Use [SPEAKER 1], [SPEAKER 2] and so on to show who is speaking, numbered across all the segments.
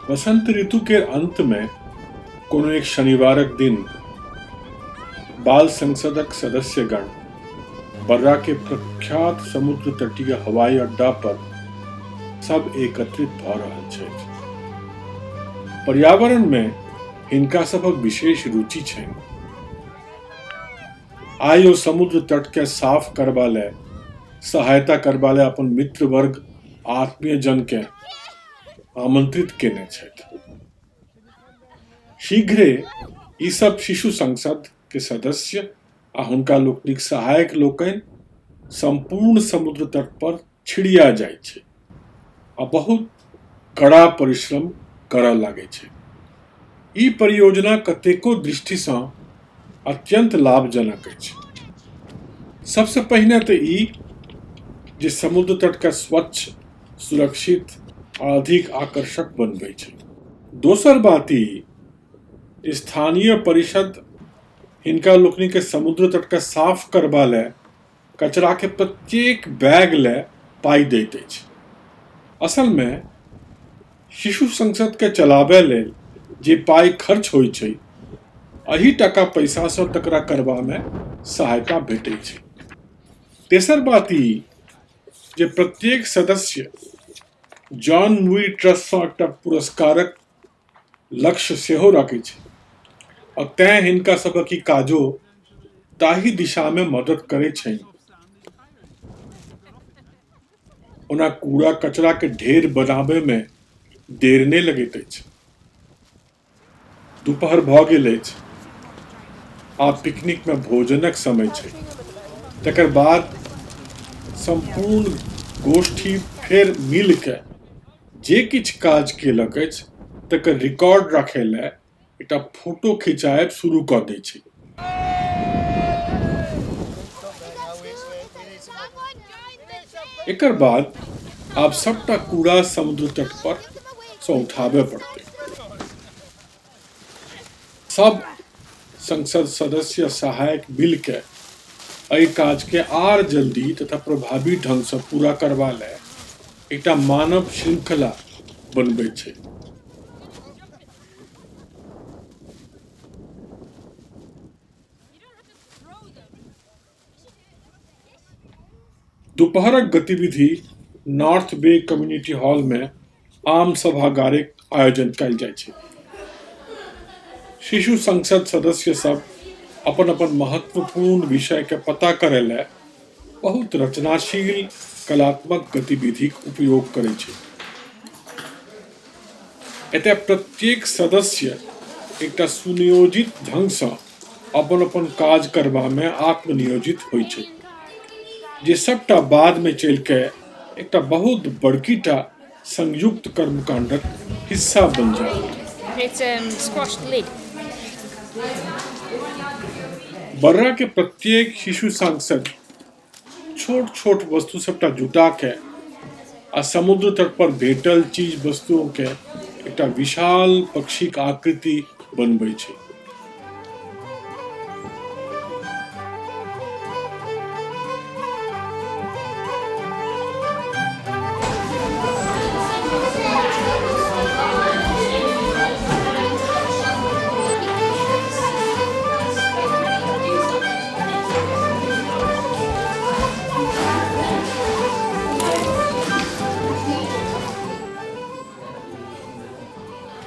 [SPEAKER 1] वसंत ऋतु के अंत में कोनो एक शनिवारक दिन बाल संसदक सदस्यगण बर्रा के प्रख्यात समुद्र तटीय हवाई अड्डा पर सब एकत्रित भऽ रहल छथि। पर्यावरण में हिनका सभक विशेष रुचि छनि। आइ ओ समुद्र तट के साफ करबा लए सहायता करबा लए अपन मित्र वर्ग आत्मीय जन के आमंत्रित केने छथि। शीघ्रे ई सब शिशु संसद के सदस्य आ हुनका लोकनिक सहायक लोकनि सम्पूर्ण समुद्र तट पर छिड़िया जाइ छै आ बहुत कड़ा परिश्रम करऽ लागै छै। ई परियोजना कतेको दृष्टिसँ अत्यन्त लाभजनक अछि। सबसँ पहिने तऽ ई जे समुद्र तटके स्वच्छ, सुरक्षित आ अधिक आकर्षक बनबै छै। दोसर बात ई स्थानीय परिषद हिनका लोकनिके समुद्र तटके साफ करबा लए कचराके प्रत्येक बैग लए पाइ दैत अछि। असलमे शिशु संसदके चलाबय लेल जे पाइ खर्च होइ छै एहि टाका पैसासँ तकरा करबामे सहायता भेटै छै। तेसर बात ई जे प्रत्येक सदस्य जॉन मुइर ट्रस्टसँ एकटा पुरस्कारक लक्ष्य सेहो राखै छै आ तेँ हिनका सभक ई काजो ताहि दिशामे मदद करै छनि। ओना कूड़ा कचराके ढेर बनाबयमे देर नहि लगैत अछि। दुपहर भऽ गेल अछि। आब पिकनिकमे भोजनक समय छै। तकर बाद सम्पूर्ण गोष्ठी फेर मिल कऽ जे किछु काज केलक अछि तकर रिकॉर्ड राखय लए एकटा फोटो खिंचायब शुरू कऽ दै छै। एकर बाद आब सबटा कूड़ा समुद्र तट पर सँ उठाबय पड़तै। सब संसद सदस्य सहायक मिल के एहि काज के आर जल्दी तथा प्रभावी ढंग सँ पूरा करबा लए एकटा मानव श्रृंखला बनबैत छै। दुपहरक गतिविधि नॉर्थ बे कम्युनिटी हॉल मे आम सभागारक आयोजन कयल जाइत छै। शिशु संसद सदस्य सब अपन अपन महत्वपूर्ण विषय के पता करय लए बहुत रचनाशील कलात्मक गतिविधिक उपयोग करै छै। एतय प्रत्येक सदस्य एकटा सुनियोजित ढंग सँ अपन अपन काज करबा मे आत्मनियोजित होइ छै, जे सबटा बाद मे चलि कए एकटा बहुत बड़कीटा संयुक्त कर्मकांडक हिस्सा बनि जायत।
[SPEAKER 2] It's squashed lid.
[SPEAKER 1] बर्रा के प्रत्येक शिशु सांसद छोट छोट वस्तु सबटा जुटा के आ समुद्र तट पर भेटल चीज वस्तुओं के एकटा विशाल पक्षीक आकृति बनबै छै।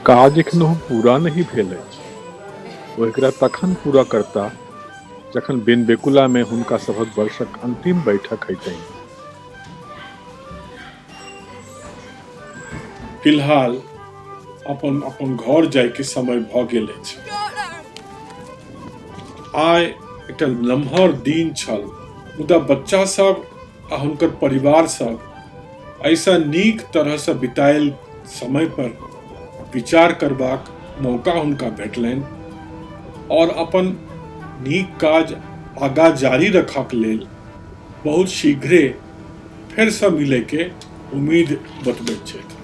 [SPEAKER 1] काज एखनहु पूरा नहि भेल अछि। ओ एकरा तखन पूरा करताह जखन बेनबेकुला मे हुनका सभक वर्षक अंतिम बैठक हेतनि। फिलहाल अपन अपन घर जाय के समय भऽ गेल अछि। आइ एकटा लम्हर दिन छल, मुदा बच्चा सब आ हुनकर परिवार सब एहिसँ नीक तरहसँ बितायल समय पर विचार करबाक मौका हुनका भेटलनि और अपन नीक काज आगाँ जारी रखक लेल बहुत शीघ्रे फेरसँ मिलयके उम्मीद बतबैत छथि।